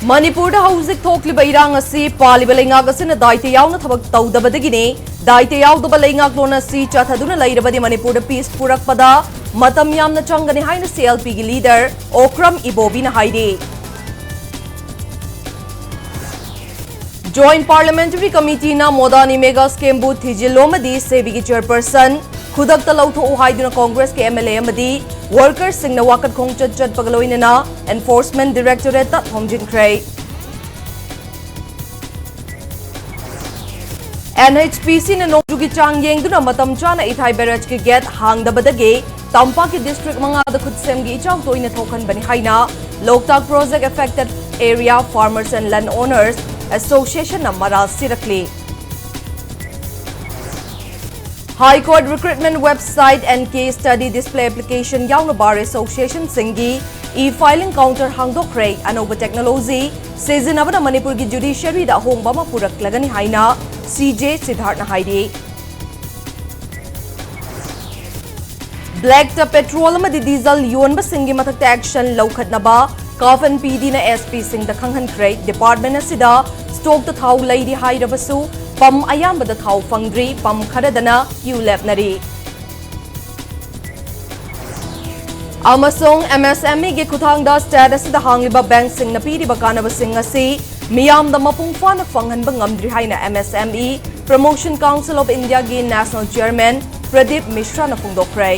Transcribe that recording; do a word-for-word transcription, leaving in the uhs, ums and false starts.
ꯃꯅꯤꯄꯨꯔꯗ ꯍꯧꯖꯤꯛ ꯊꯣꯛꯂꯤꯕ ꯏꯔꯥꯡ ꯑꯁꯤ ꯄꯥꯜꯂꯤꯕ ꯂꯩꯉꯥꯛ ꯑꯁꯤꯅ ꯗꯥꯏꯇ ꯌꯥꯎꯅ ꯊꯕꯛ ꯇꯧꯗꯕꯗꯒꯤꯅꯤ꯫ ꯗꯥꯏꯇ ꯌꯥꯎꯗꯕ ꯂꯩꯉꯥꯛꯂꯣꯟ ꯑꯁꯤ ꯆꯠꯊꯗꯨꯅ ꯂꯩꯔꯕꯗꯤ ꯃꯅꯤꯄꯨꯔꯗ ꯄꯤꯁ ꯄꯨꯔꯛꯄꯗ ꯃꯇꯝ ꯌꯥꯝꯅ ꯆꯪꯒꯅꯤ ꯍꯥꯏꯅ ꯁꯤ ꯑꯦꯜ ꯄꯤꯒꯤ ꯂꯤꯗꯔ ꯑꯣꯀ꯭ꯔꯝ ꯏꯕꯣꯕꯤꯅ ꯍꯥꯏꯔꯤ꯫ ꯖꯣꯏꯟꯠ ꯄꯥꯔꯂꯤꯌꯥꯃꯦꯟꯇꯔꯤ ꯀꯃꯤꯇꯤꯅ ꯃꯣꯗꯥꯅꯤ ꯃꯦꯒꯥ ꯁ꯭ꯀꯦꯝꯕꯨ ꯊꯤꯖꯤꯜꯂꯣ ꯑꯃꯗꯤ ꯁꯦꯕꯤꯒꯤ ꯆꯦꯌꯔꯄꯔꯁꯟ ꯈꯨꯗꯛꯇ ꯂꯧꯊꯣꯛꯎ ꯍꯥꯏꯗꯨꯅ ꯀꯣꯡꯒ꯭ꯔꯦꯁꯀꯤ ꯑꯦꯝ ꯑꯦꯜ ꯑꯦ ꯑꯃꯗꯤ ꯋꯥꯔꯀꯔꯁꯤꯡꯅ ꯋꯥꯀꯠ ꯈꯣꯡꯆꯠ ꯆꯠꯄꯒ ꯂꯣꯏꯅꯅ ꯑꯦꯟꯐꯣꯔꯁꯃꯦꯟꯠ ꯗꯥꯏꯔꯦꯛꯇꯣꯔꯦꯠꯇ ꯊꯣꯝꯖꯤꯟꯈ꯭ꯔꯦ꯫ ꯑꯦꯟ ꯑꯩꯆ ꯄꯤ ꯁꯤꯅ ꯅꯣꯡꯖꯨꯒꯤ ꯆꯥꯡ ꯌꯦꯡꯗꯨꯅ ꯃꯇꯝ ꯆꯥꯅ ꯏꯊꯥꯏ ꯕꯦꯔꯦꯖꯀꯤ ꯒꯦꯠ ꯍꯥꯡꯗꯕꯗꯒꯤ ꯇꯝꯄꯥꯛꯀꯤ ꯗꯤꯁꯇ꯭ꯔꯤꯛ ꯃꯉꯥꯗ ꯈꯨꯠꯁꯦꯝꯒꯤ ꯏꯆꯥꯎ ꯇꯣꯏꯅ ꯊꯣꯛꯍꯟꯕꯅꯤ ꯍꯥꯏꯅ Loktak project affected area farmers and land owners ꯑꯦꯁꯣꯁꯤꯌꯦꯁꯟꯅ ꯃꯔꯥꯜ ꯁꯤꯔꯛꯂꯤ꯫ High court recruitment website and K study display application ꯌꯥꯎꯅ ꯕꯥꯔ ꯑꯦꯁꯣꯁꯤꯌꯦꯁꯟꯁꯤꯡꯒꯤ ꯏ ꯐꯥꯏꯂꯤꯡ ꯀꯥꯎꯟꯇꯔ ꯍꯥꯡꯗꯣꯛꯈ꯭ꯔꯦ꯫ ꯑꯅꯧꯕ ꯇꯦꯛꯅꯣꯂꯣꯖꯤ ꯁꯤꯖꯤꯟꯅꯕꯅ ꯃꯅꯤꯄꯨꯔꯒꯤ ꯖꯨꯗꯤꯁꯤꯌꯔꯤꯗ ꯑꯍꯣꯡꯕ ꯑꯃ ꯄꯨꯔꯛꯂꯒꯅꯤ ꯍꯥꯏꯅ ꯁꯤ ꯖꯦ ꯁꯤꯗꯥꯔꯊꯅ ꯍꯥꯏꯔꯤ꯫ ꯕ꯭ꯂꯦꯛꯇ ꯄꯦꯇ꯭ꯔꯣꯜ ꯑꯃꯗꯤ ꯗꯤꯖꯜ ꯌꯣꯟꯕꯁꯤꯡꯒꯤ ꯃꯊꯛꯇ ꯑꯦꯛꯁꯟ ꯂꯧꯈꯠꯅꯕ ꯀꯥꯐꯟ ꯄꯤꯗꯤꯅ ꯑꯦꯁ ꯄꯤꯁꯤꯡꯗ ꯈꯪꯍꯟꯈ꯭ꯔꯦ꯫ ꯗꯤꯄꯥꯔꯠꯃꯦꯟꯠ ꯑꯁꯤꯗ ꯁ꯭ꯇꯣꯛꯇ ꯊꯥꯎ ꯂꯩꯔꯤ ꯍꯥꯏꯔꯕꯁꯨ ꯄꯝ ꯑꯌꯥꯝꯕꯗ ꯊꯥꯎ ꯐꯪꯗ꯭ꯔꯤ꯫ Pump ꯈꯔꯗꯅ Q ꯂꯦꯞꯅꯔꯤ꯫ ꯑꯃꯁꯨꯡ ꯑꯦꯝ ꯑꯦꯁ ꯑꯦꯝ ꯏꯒꯤ ꯈꯨꯠꯊꯥꯡꯗ ꯁ꯭ꯇꯦꯠ ꯑꯁꯤꯗ ꯍꯥꯡꯂꯤꯕ ꯕꯦꯡꯛꯁꯤꯡꯅ ꯄꯤꯔꯤꯕ ꯀꯥꯟꯅꯕꯁꯤꯡ ꯑꯁꯤ ꯃꯤꯌꯥꯝꯗ ꯃꯄꯨꯡ ꯐꯥꯅ ꯐꯪꯍꯟꯕ ꯉꯝꯗ꯭ꯔꯤ ꯍꯥꯏꯅ M S M E promotion council of ꯏꯟꯗꯤꯌꯥꯒꯤ ꯅꯦꯁꯅꯦꯜ ꯆꯦꯌꯔꯃꯦꯟ ꯄ꯭ꯔꯗꯤꯞ ꯃꯤꯁ꯭ꯔꯥꯅ ꯐꯣꯡꯗꯣꯛꯈ꯭ꯔꯦ꯫